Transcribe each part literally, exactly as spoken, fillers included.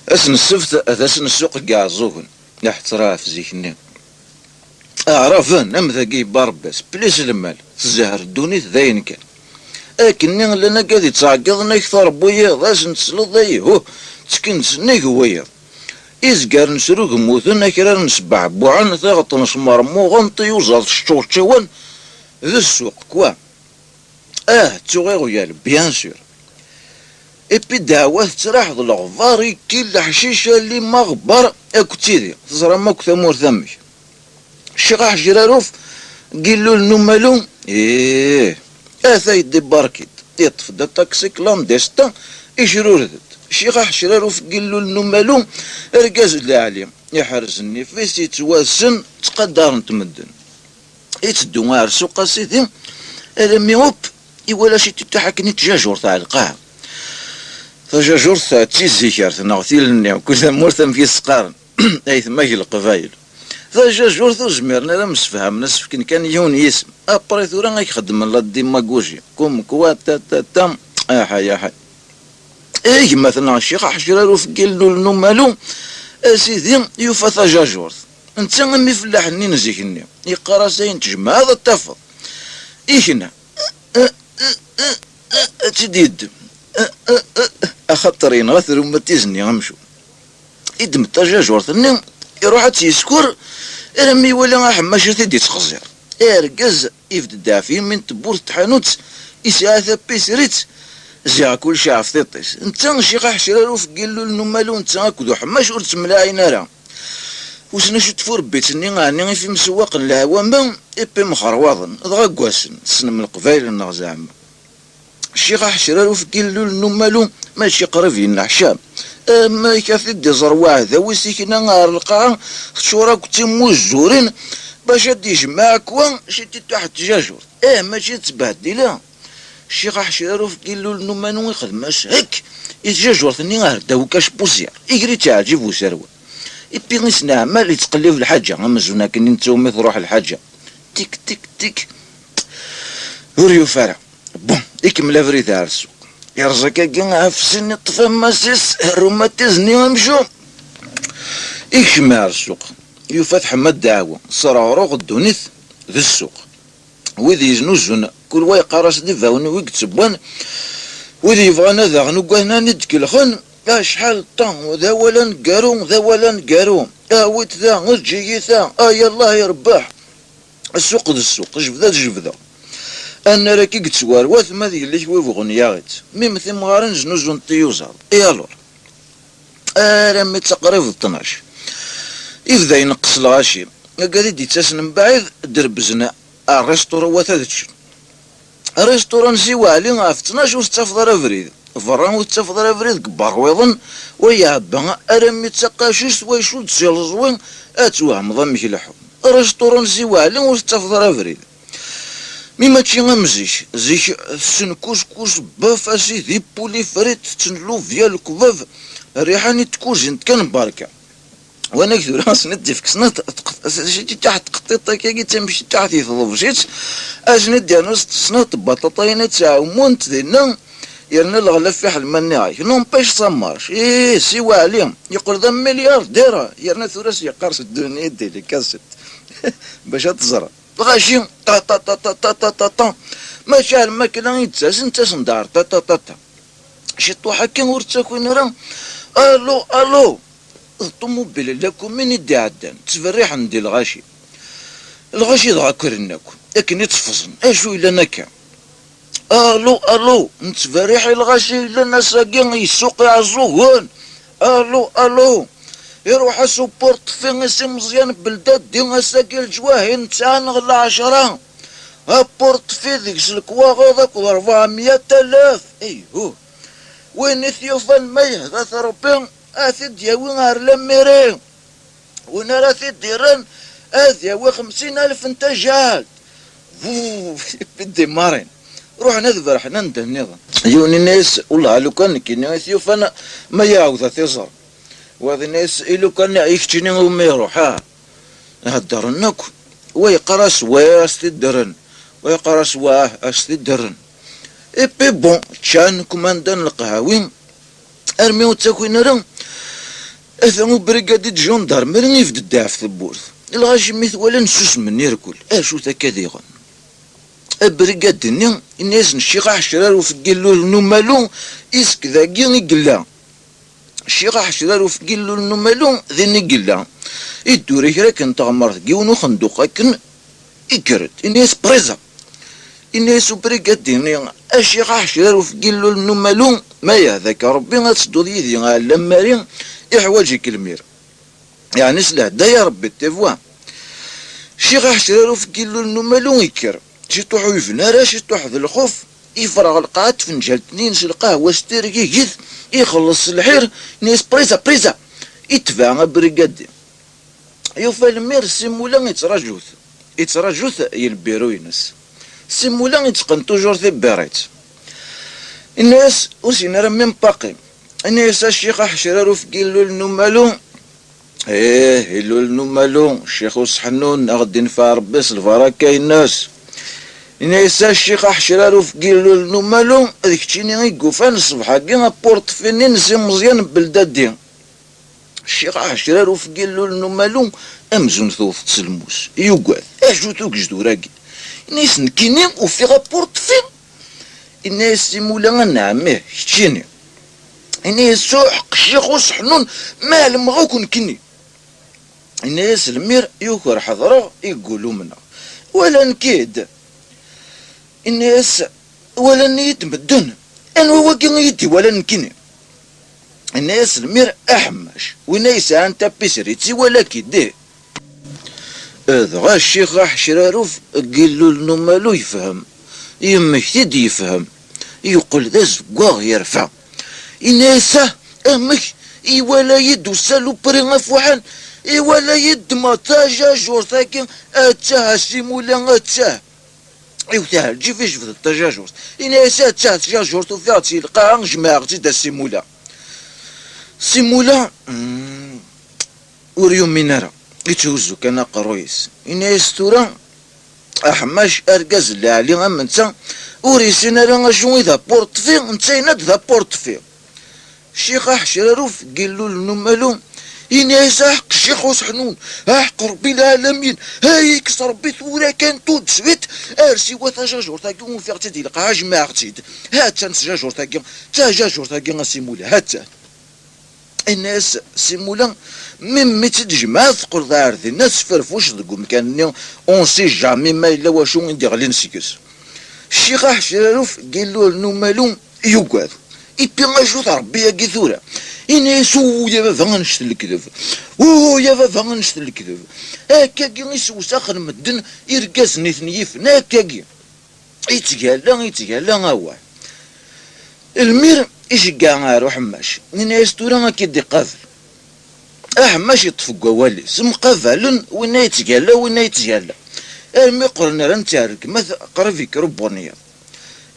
Ass n ssebt d ass n ssuq n Iɛeẓẓugen. Iḥetter ɣef zik-nni. Aɛraben am dagi yebba Rebbi-s, plis lmal, tezher ddunit d ayen kan. Akkenni llan agad yettɛeggiḍen akter n wiyiḍ, ad sen-tesleḍ ayhuh, ttekken-d sennig wiyiḍ. Izgaren srugmuten, akraren sbeɛbuɛen, tiɣeṭṭen smermuɣen, tiyuzaḍ ččurčiwen, d ssuq, kwa. Ah, ttuɣ iɣyal, bien sûr. Ipi ddeɛwa tettraḥ d leɣbar, ikki leḥcic, alim aɣebbar, akked tidi. Teẓram akk tamurt amek. Ccix Aḥecraruf, deg illul n umalu, ih, ata yeddibarki-d, yeṭṭef-d aṭaksi clandestin, icrured-d. Ccix Aḥecraruf, deg illul n umalu, argaz n lɛali, iḥrez nnif-is, yettwassen, ttqadaren-t medden. Itteddu ar ssuq a sidi, alammi, up, iwala cititaḥ akken i tjajurt ar lqaɛa. Tajajurt d tizikert neɣ tilelli, kul tamurt amek i s-qqaren, aytma g Leqbayel. Tajajurt ur zmiren ara msefhamen, ad s-fken kan yiwen yisem. Après tura ad k-xeddmen la démagogie, comme quoi, ta, ta, ta, aḥay, aḥay. Gma-tneɣ Ccix Aḥecraruf deg illul n umalu, a sidi, yufa tajajurt. Netta am ifellaḥen-nni n zik-nni, yeqqar-as ayen tjemɛeḍ ad tafeḍ. Ikna. Ad tt-id-yeddem. Axaṭer yenɣa-t rrumatizm-nni amcum. Iddem-d tajajurt-nni, iruḥ ad tt-yeskur, armi iwala aḥemmac a t-id-ittxeẓẓir. Argaz ibedd-d ɣef yimi n tewwurt n tḥanut, isɛa tapisrit, ziɣ kullec ɣef tiṭ-is. Netta Ccix Aḥecraruf deg illul n umalu, netta akked uḥemmac ur ttemlaɛin ara. Wissen acu tfurbit-nni, ɛni ifi msewwaqen leɛwama, ipi mxerwaḍen, dɣa ggasen, tessnem Leqbayel-nneɣ zeɛma. Ccix Aḥecraruf deg illul n umalu, mačči qrib yenneḥcam. Amek a t-id-iẓer waɛdaw-is, ikna ɣer lqaɛa, teččur akk d timuzzurin, bac ad d-ijmeɛ akwa, cititaḥ n tjajurt. Eh, mačči d ttbehdila. Ccix Aḥecraruf deg illul n umalu ixdem-as hekk i tjajurt-nni ar ddaw kac pusyar, iger-itt iɛǧib userwal. Ipi isneɛmal, ittqellib lḥaǧa, amzun akken i netta umi truḥ lḥaǧa. Tik, tik, tik. Ur yufi ara. Bon, ikemmel abrid ar ssuq. Yerẓa akkagi ɣef sin, iṭṭef ammas-is, rrumatizm-nni amcum. Ikcem ar ssuq. Yufa teḥma ddeɛwa, tesreɣruɣ ddunit d ssuq. Wid yeznuzun, kul wa yeqqar-as d ibawen-iw i yettewwan, wid yebɣan ad aɣen ugaden ad d-kelxen, acḥal ṭṭan, d awal aneggaru, d awal aneggaru, awi-t da, eǧǧ-iyi ta, ay Allah irebbeḥ. Ssuq d ssuq, jebda d jebda. Annar akka i yettwarwat, ma d yelli-k wi bɣun yaɣ-itt. Mim timɣarin znuzunt tiyuzaḍ. Et alors? Armi d taqrib d ṭnac. Ibda ineqqes lɣaci. Agad i d-ittasen mbaɛid, d-rebzen ar restaurant wat ad ččen. Restaurant n Si Waɛli ɣef ṭnac ur tettafeḍ ara abrid. Berra ur tettafeḍ ara abrid deg berwiḍen, wa iɛebba armi d taqacuct, wa icudd s ileẓwi, ad twehmeḍ amek leḥḥun. Restaurant n Si Waɛli ur tettafeḍ ara abrid. Mi mačči am zik, zik tessen kuskus, baf, a sidi, poulet frit, tetten lubya, lekbab, rriḥa n tkuzint kan berka. Wanag tura asen-d-ifk snat tqeṭṭiṭ akka, i d tamciṭṭaḥt i tḍebcit, asen-d-yernu snat tbaṭaṭayin ad ttɛumunt dinna, yerna leɣla fiḥel ma nniɣ-ak. N'empêche ça marche. Ih, Si Waɛli yeqqel d amilyardir, yerna tura s-yeqqar s ddunit délicatessen bac ad teẓreḍ. Lɣaci, ṭa, ṭa, ṭa, ṭa, ṭa, ṭa, ṭa, ṭa. Mačči ar lmakla i d-ttasen, ttasen-d ar ṭa, ṭa, ṭa, ṭa. Ciṭuḥ akka ur ttakin ara. Alo, alo. D ṭumubil n la commune i d-iɛeddan, ttberriḥen di lɣaci. Lɣaci dɣa kkren akk, akken i tteffẓen. Acu yellan akka? Alo, alo, nettberriḥ i lɣaci yellan ass-agi i ssuq Iɛeẓẓugen. Alo, alo, iruḥ-as uporṭfi i Si Meẓyan Beldaddi ass-agi leǧwahi n tesɛa neɣ lɛecṛa. Aporṭfi deg-s lekwaɣeḍ akked ṛebɛemya alaf. Ayhuh! Win i t-yufan ma yehda-t Ṛebbi, a t-id-yawi ar la mairie. Win ara t-id-irren, ad yawi xemsin alef n tajalt. Buu, i d-immarin. Ruḥen ad berḥen anda nniḍen. Yiwen yenna-yas, wellah, lukan nekkini i t-yufan, ma iɛawed ad t-iẓer. Wayeḍ yenna-yas, i lukan i keččini umi iruḥ, ah. Heddren akk. Wa yeqqar-as, wa as-t-id-rren. Wa yeqqar-as, wah, as-t-id-rren. Et puis bon, ččan, kmandan lqehwi, armi ur ttakin ara. Ata ubrigadi d gendarmerie ibedd-d ɣef tewwurt. Lɣaci mi t-walan ssusmen irkul. Acu-t akka diɣen? Abrigadi-nni, inna-yasen: "Ccix Aḥecraruf n Yillul n Umalu, is dagi i yella. Ccix Aḥecraruf n Yillul n Umalu, din i yella." Iddura kra akken teɣmert deg yiwen uxenduq akken, ikker-d, inna-yas: "Présent." Inna-yas ubrigadi-nni: "A ccix Aḥecraruf n Yillul n Umalu, ma yehda-k Rebbi ad tedduḍ yid-i ɣer Lamari, iḥwaǧ-ik lmir." Yeɛni s lehda ya Rebbi, tu vois. Ccix Aḥecraruf n Yillul n Umalu ikker. Ciṭuḥ ur yebni ara, ciṭuḥ d lxuf, yefreɣ lqaɛa d tfenǧalt-nni-ines lqahwa s tirgigit, ixelleṣ s lḥir, inna-yas: "Présent, présent." Itbeɛ abrigadi. Yufa lmir Simula ittraǧu-t. Ittraǧu-t i lbiru-ines. Simula itteqqen toujours tibirit. Inna-yas, ur sin ara même pas qim. Inna-yas: "A ccix Aḥecraruf n Yillul n Umalu." "Ih, Yillul n Umalu, ccix useḥnun, a ɣ-d-inefeɛ Rebbi s lbaraka-ines." Inna-yas: "A ccix Aḥecraruf n Yillul n Umalu, d keččini i yufan ṣṣbeḥ-agi apurṭfi-nni n Si Meẓyan n Beldadi." Ccix Aḥecraruf n Yillul n Umalu, amzun tewwet-t s lmus. Yugad. Acu-t ugejdur-agi? Inna-yas: "Nekkini ufiɣ apurṭfi?" Inna-yas Simula: "Anɛam, ih, keččini." Inna-yas: "Uḥeqq ccix useḥnun, ma ɛelmeɣ akk nekkini." Inna-yas lmir: "Yuker ḥeḍreɣ, iggul umneɣ. Walan-k-id." Inna-yas: "Walan-iyi-d medden. Anwa wagi i yi-d-iwalan nekkini?" Inna-yas lmir: "Aḥemmac, win ay yesɛan tapisrit, iwala-k-id, ih." Dɣa ccix Aḥecraruf n Yillul n Umalu yefhem, yemmekti-d yefhem, yeqqel d azeggaɣ yerfa. Inna-yas: "Ah, amek? Iwala-yi-d usalupri afuḥan, iwala-yi-d ma tajajurt-agi, attah a Simula, attah." Iwet-aha lǧif, ijbed-d tajajurt. Inna-yas: "Attah tajajurt, ufiɣ-tt i lqaɛa, jemɛeɣ-tt-id a Simula." Simula, mm, ur yumin ara, itthuzzu kan aqerruy-is. Inna-yas: "Tura, aḥemmac, argaz n lɛali am netta, ur yessin ara acu i d apurṭfi, netta yenna-d d apurṭfi." Ccix Aḥecraruf n Yillul n Umalu, inna-yas: "Aḥeqq ccix useḥnun, aḥeqq Rebbi lɛalamin, ha yekkes Rebbi tura kan tout de suite, ar siwa tajajurt-agi ufiɣ-tt-id i lqaɛa, jemɛeɣ-tt-id. Ha-tt-an tajajurt-agi, tajajurt-agi a Simula, ha-tt-an." Inna-yas Simula: "Mimi tt-id-jemɛeɣ, teqqleḍ ar dinna tesferfuceḍ deg umkan-nni, on sait jamais ma yella wacu i d-iɣlin seg-s." Ccix Aḥecraruf n Yillul n Umalu yugad. Ipi acu-t Rebbi-agi tura? Inna-yas: "Uy a baba annect n lekdeb, uy a baba annect n lekdeb. Akkagi i sewsaxen medden irgazen i ten-yifen, akkagi." Ittgalla, ittgalla, awah. Lmir iceggeɛ ar uḥemmac, inna-yas: "Tura ad k-id-iqabel." Aḥemmac iṭṭef deg wawal-is, mqabalen, winna yettgalla, winna yettgalla. Armi qqlen ar netta ar rregmat, qrib yekker ubunyiḍ.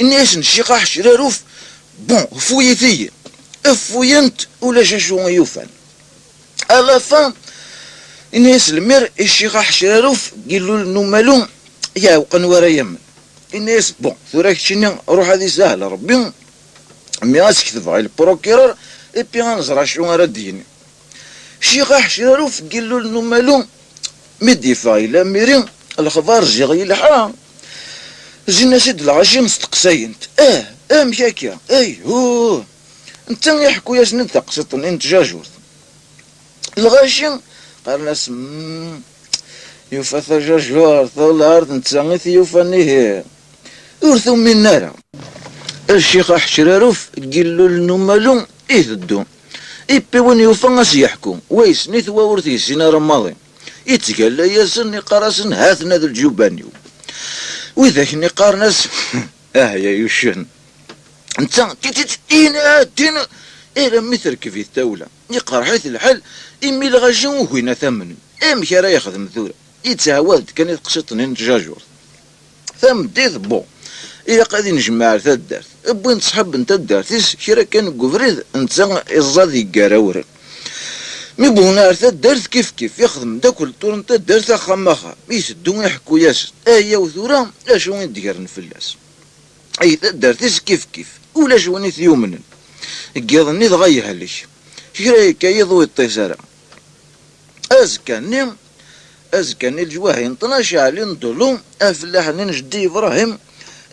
Inna-yasen ccix Aḥecraruf: "Bon, fuyit-iyi." Ffuyen-t, ulac acu i yufan. À la fin, inna-yas lmir i ccix Aḥecraruf n Yillul n Umalu, yeɛweq anwa ara yamen. Inna-yas: "Bon, tura keččini ruḥ ad isahel Rebbi, mi ad s-ketbeɣ i lprokirur, ipi ad nẓer acu ara d-yini." Ccix Aḥecraruf n Yillul n Umalu, mi d-yeffeɣ i Lamiri, lexbar ziɣ yelḥa. Zzin-as-id lɣaci, steqsayen-t: "Ah, amek akka? Ayhuh!" Netta iḥekku-yasen-id taqsiṭ-nni n tjajurt. Lɣaci qqaren-as: "Mm, yufa tajajurt, lɛerḍ netta i t-yufan, ihi." Ur t-uminen ara. Ccix Aḥecraruf n Yillul n Umalu iteddu. Ipi win yufa a s-yeḥku, wa yessen-it, wa ur t-yessin ara maḍi. Ittgalla-yasen, iqqar-asen: "Haten-ad lǧuban-iw." Widak-nni qqaren-as: "Ah, ya yuccen." Netta, ti, ti, ti, tin, ah, tin, alammi terkeb-it tawla. Iqerḥ-it lḥal, imi lɣaci ugin ad t-amnen. Amek ara yexdem tura? Yettɛawad-d kan i teqsiṭ-nni n tjajurt. Tameddit, bon, ilaq ad inejmeɛ ar taddart. Wwin-d ṣṣḥab n taddart-is kra kan deg ubrid, netta iẓẓad yeggar awren. Mi wwin ar taddart, kif kif, ixdem-d akk lṭur n taddart axxam axxam. Iteddu iḥekku-yasen: "Ayaw tura, acu i d-gren fell-as?" Ay taddart-is kif kif, ulac win i t-yumnen. Deg yiḍ-nni dɣa yehlek. Kra yekka yiḍ ur yeṭṭis ara. Azekka-nni, azekka-nni leǧwahi n tnac, Ɛli n Dulu, afellaḥ-nni n jeddi Yebrahim,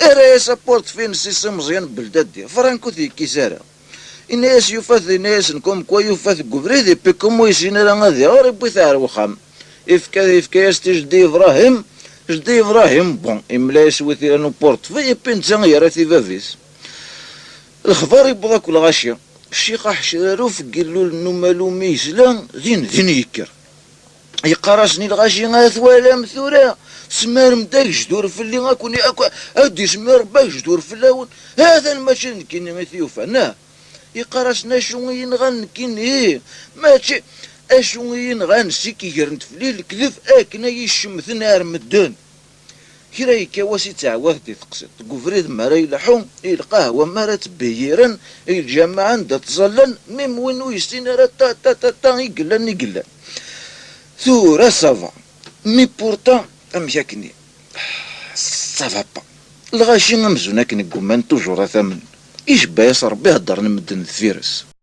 irra-yas apurtfi-ines i Si Meẓyan Beldaddi, Frank ur t-yekkis ara. Inna-yas yufa-t, inna-yasen comme quoi yufa-t deg ubrid, et puis comme ur yessin ara ad iɣer, yewwi-t ar wexxam. Ifka, ifka-yas-t i jeddi Yebrahim, jeddi Yebrahim, bon, imla-yas wi t-iran upurtfi, et puis netta yerra-t i bab-is. Lexbar yewweḍ akk lɣaci. Ccix Aḥecraruf deg yillul n umalu mi yesla, din din yekker. Yeqqar-asen i lɣaci: "A twalam tura, tesmarem-d agejdur fell-i, ad ken-, ad, ad d-ismar Rebbi agejdur fell-awen. Atan mačči d nekkini i t-yufan, ah." Yeqqar-asen: "Acu i yi-nɣan nekkini? Mačči acu i yi-nɣan, seg i gren-d fell-i lekdeb akken ay yi-cemmten ar medden." Kra yekka wass ittɛawad di teqsiṭ, deg ubrid mi ara ileḥḥu, i lqahwa mi ara ttbeyyiren, i lǧameɛ anda ttẓallan, même win ur yessin ara ta, ta, ta, ta, i yellan, i yellan. Tura ça va. Mais pourtant, amek akken i, ça va pas. Lɣaci amzun akken gguman toujours ad t-amnen. Icebba-yas Rebbi, heddren medden deffir-s.